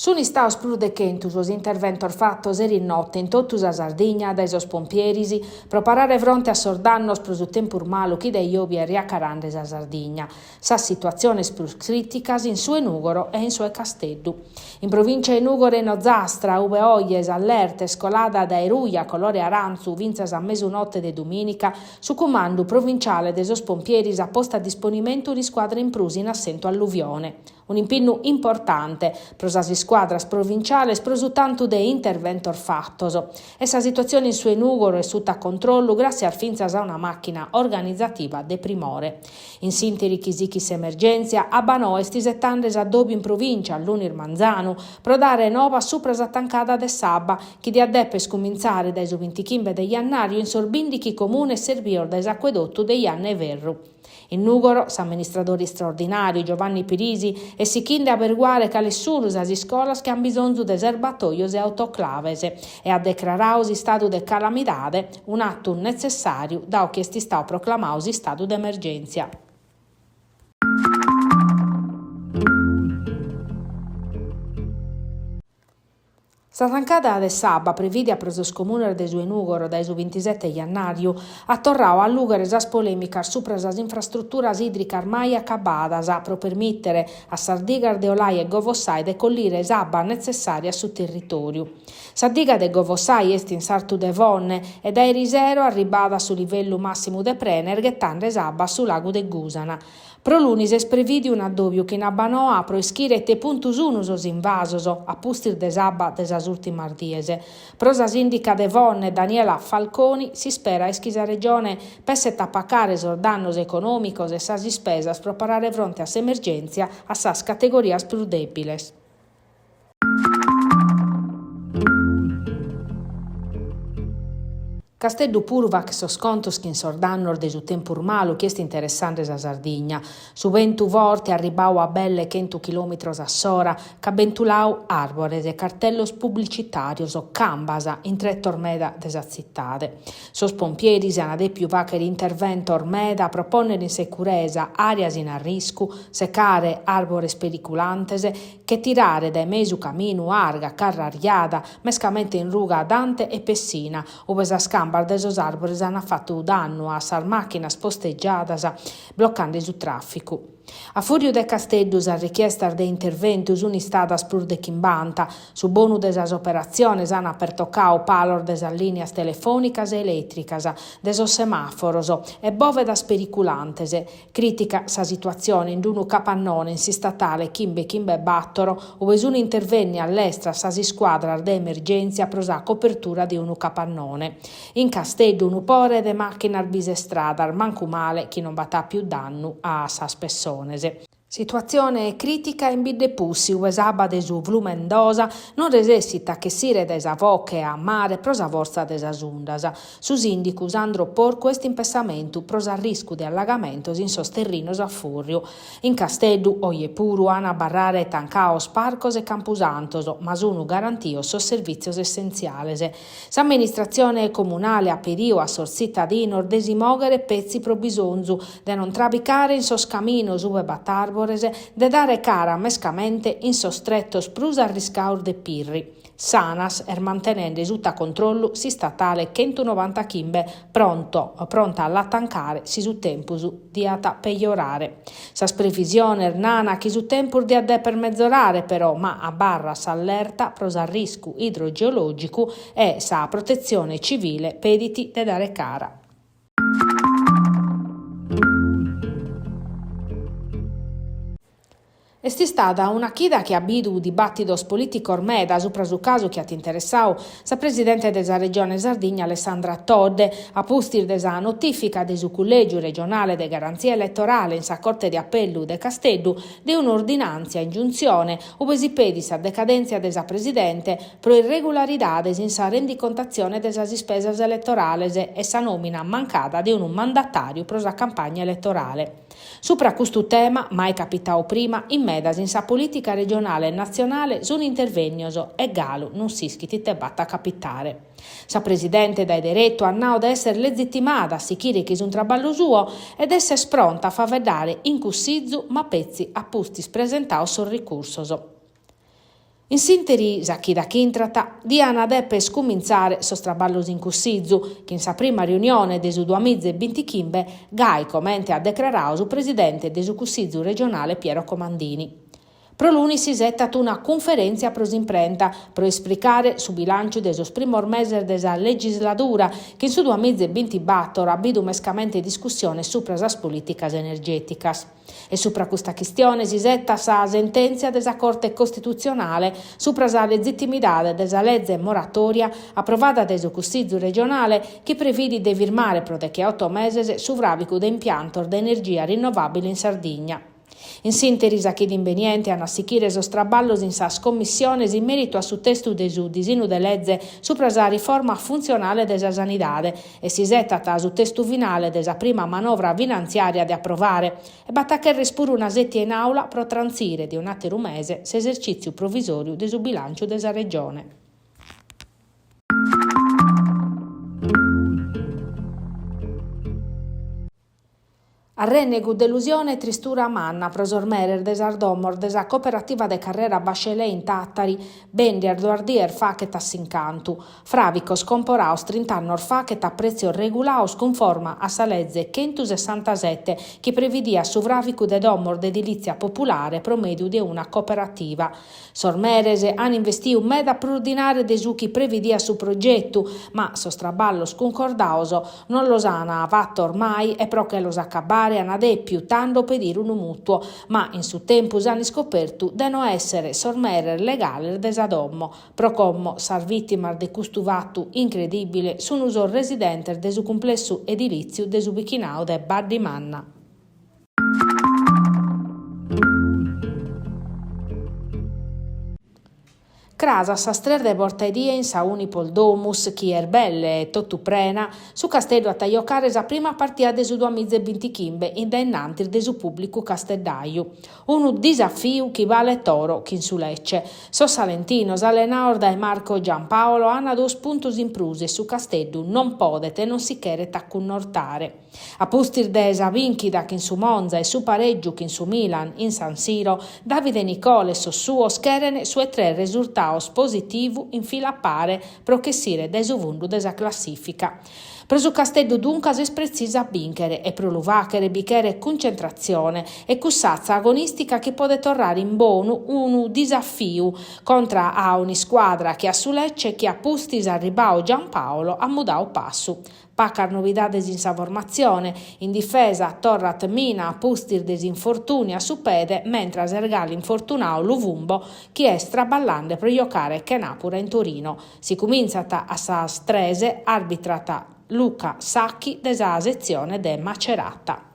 Sunt istados prus de chentu sos interventos fatos eris note in totu sa Sardigna dae sos pompieris pro parare fronte a sos dannos pro su tempus malu chi dae jòbia est riacarande sa Sardigna. Sas situatziones prus crìticas in su 'e Nùgoro e in su 'e Casteddu. In provìncia 'e Nùgoro e in Ozastra, ube oje s'allerta est colada dae ruja a colore arantzu fintzas a mesunote de dumìnica, su cumandu provinciale de sos pompieris at postu a disponimentu un'iscuadra in prus in assentu alluvione. Un'impinnu importante pro sas iscuadras provinciales pro su tantu de interventos fatos. E sa situatzione in su 'e Nùgoro est suta controllu gràssias fintzas a una màchina organizativa de primore. In s'ìnteri chi sichit s'emergèntzia, Abbanoa est isetande s'addòbiu in provìncia lunis manzanu pro dare novas supra sa tancada de s'abba chi diat deper cumintzare dae su bintichimbe de jannàriu in sos bìndichi comunes serbios dae s'acuedotu de Janna 'e Ferru. In Nùgoro, s'amministradore istraordinàriu Giovanni Pirisi est sichinde a aberguare cales sunu sas iscolas chi an bisonzu de serbatojos e autoclaves e at decraradu s'istadu de calamidade, un'atu netzessàriu dadu chi est istadu proclamadu s'istadu de emergèntzia. Sa tancada de s'abba prevìdia pro sos comunes de su 'e Nùgoro dae su bintisete jannàriu at torradu a allùghere sas polèmicas supra sas infrastruturas ìdricas mai acabadas pro permìtere a sas digas de Olai e Govossai de collire s'abba netzessària a su territòriu. Sa diga de Govossai est in sartu de Fonne e dae erisero arribada a su livellu màssimu de prena est ghetande s'abba a su lagu de Gùsana. Pro lunis est prevìdiu un'addòbiu chin Abbanoa pro ischire ite puntu sunu sos invasos a pustis de s'abba de sas ùrtimas dies. Pro sa sìndica de Fonne, Daniela Falconi, s'ispera est chi sa Regione pesset a pacare sos dannos econòmicos e sas ispesas pro parare fronte a s'emergèntzia a sas categorias prus dèbiles. Casteddu puru faghet sos contos chin sos dannos de su tempus malu chi est interessande sa Sardigna. Su bentu forte, arribau a belle chentu chilòmitros a s'ora, ch'at bentulau àrbores, cartellos publicitàrios, cambas in tretos meda de sa tzitade. Sos pompieris an dèpiu fàghere interventos meda pro pònnere in securesa àreas in arriscu, secare àrbores periculantes, che tirare dae mesu caminu arga carrarjada, mescamente in ruga Dante e Pessina, ube sas cambas de sos àrbores ant fatu dannu a sas màchinas postegiadas, blocande su tràficu. A fùrriu de Casteddu sas richiestas de interventu sunt istadas prus de chimbanta, su bonu de sas operatziones ant pertocadu palos de sas lìnias telefònicas e elètricas, de sos semàforos e bòvedas periculantes, Crìtica sa situatzione in unu capannone in s'istatale chimbe chimbe bàtoro, ue sunt intervènnias lestras sas iscuadras de emergèntzia pro sa copertura de unu capannone. In Casteddu unu pore de màchinas bisestradas, mancu male chi non b'at àpiu dannu a sas pessones. Situatzione crìtica in Biddepussi, ue s'abba de su Flumendosa non resessit a chessire dae sa foche a mare pro sa fortza de sas undas. Su sìndicu Sandro Porcu est in pessamentu pro s'arriscu de allagamentos in sos terrinos a fùrriu. In Casteddu, oje puru, an a abarrare tancados parcos e campusantos, ma sun garantidos sos servìtzios essentziales. S'amministratzione comunale at pedidu a sos tzitadinos de si mòghere petzi pro bisonzu, de non trabicare in sos caminos ue b'at àrbores, de dare cara mescamente in sos tretos prus arriscados de Pirri. S'Anas est mantenende suta controllu s'istatale chentunovantachimbe pronto pronta a la tancare si su tempus diat pejorare. Sas previsiones nana chi su tempus diat deper mezorare però ma abarrat s'allerta pro s'arriscu idrogeològicu e sa protetzione civile pedit de dare cara. Est istada una chida chi at bidu dibàtidos polìticos meda supra su casu chi at interessadu sa presidente de sa Regione Sardigna Alessandra Todde, a pustis de sa notìfica de su Cullègiu regionale de garantzia eletorale in sa Corte de Apellu de Casteddu de un'ordinàntzia ingiuntzione ue si pedit sa decadèntzia de sa presidente pro irregularidades in sa rendicontatzione de sas ispesas eletorales e sa nòmina mancada de unu mandatàriu pro sa campagna eletorale. Supra custu tema, mai capitadu prima, in medas in sa polìtica regionale e natzionale sunt intervènnios e galu non s'ischit ite b'at a capitare. Sa presidente dae deretu at nadu de èssere lezitimada a sichire chin su traballu suo e de èssere pronta a faeddare in cussizu ma petzi a pustis presentados sos ricursos. In s'ìnteri sa chida ch'intrat, diant deper cumintzare sos traballos in Cussizu, chin sa prima riunione de su duamiza e bintichimbe, gai comente at decraradu su presidente de su Cussizu regionale Piero Comandini. Pro lunis s'isetat una cunferèntzia pro s'imprenta pro ispricare su bilànciu de sos primos meses de sa legisladura chi in su duamiza e bintibator at bidu mescamente discussiones supra sas polìticas energèticas. E supra custa chistione s'isetat sa sentèntzia de sa Corte Costitutzionale supra sa lezitimidade de sa leze moratòria aprovada dae su Cussizu regionale chi previdit de firmare pro decheoto meses su fràbicu de impiantos de energia rinnovàbile in Sardigna. In s'ìnteri sa chida imbeniente an a sichire sos traballos in sas commissiones in mèritu a su testu de su disinnu de leze supra sa riforma funtzionale de sa sanidade e s'isetat su testu finale de sa prima manovra finantziària de aprovare e b'at a cherrer puru una sètia in àula pro trantzire de un'àteru mese s'esercìtziu provisòriu de su bilànciu de sa Regione. Arrennegu, delusione e tristura manna pro sos meres de sas domos de sa cooperativa de carrera Bachelet in Tàtari, bèndias duas dies faghet a s'incantu. Fràbicos comporados trint'annos faghet a prètzios regulados cunforma a sa leze chentusessantasete chi previdiat su fràbicu de domos de edilìtzia populare pro mèdiu de una cooperativa. Sos meres an investidu meda prus dinare de su chi previdiat su progetu, ma sos traballos cuncordados non los an fatos mai e pro che los acabbare an dèpiu tando pedire unu mutuo, ma in su tempus an iscopertu de no èssere sos meres legales de sa domo. Pro como sas vìtimas de custu fatu incredìbile sun sos residentes de su cumplessu edilìtziu de su bichinadu de Baddimanna. Cras a sas tres de bortaedie in sa Unipol Domus, chi est belle e totu prena, su Casteddu at a jocare sa prima partia de su duamiza e bintichimbe in dae innantis de su pùblicu casteddaju. Unu disafiu chi balet oro chin su Lecce. Sos salentinos, allenados dae Marco Giampaolo, an duos puntos in prus e su Casteddu non podet e non si cheret acunnortare. A pustis de sa bìnchida chin su Monza e su parègiu chin su Milan in San Siro, Davide Nicola e sos suos cheren su 'e tres resurtados positivu in fila a pare pro ch'essire dae su fundu de sa classìfica. Pro su Casteddu duncas est pretzisu a bìnchere e pro lu fàghere bi cheret cuncentratzione e cuss'atza agonìstica chi podet torrare in bonu unu disafiu contra a un'iscuadra che a su Lecce chi a pustis arribadu Giampaolo at mudadu passu. Pacas novidades in sa formatzione, in difesa torrat Mina a pustis de s'infortùniu a su pede, mentras est galu infortunadu Luvumbo chi est traballende pro jocare chenàpura in Torino. Si cumintzat a sas tres, àrbitrat Luca Sacchi de sa setzione de Macerata.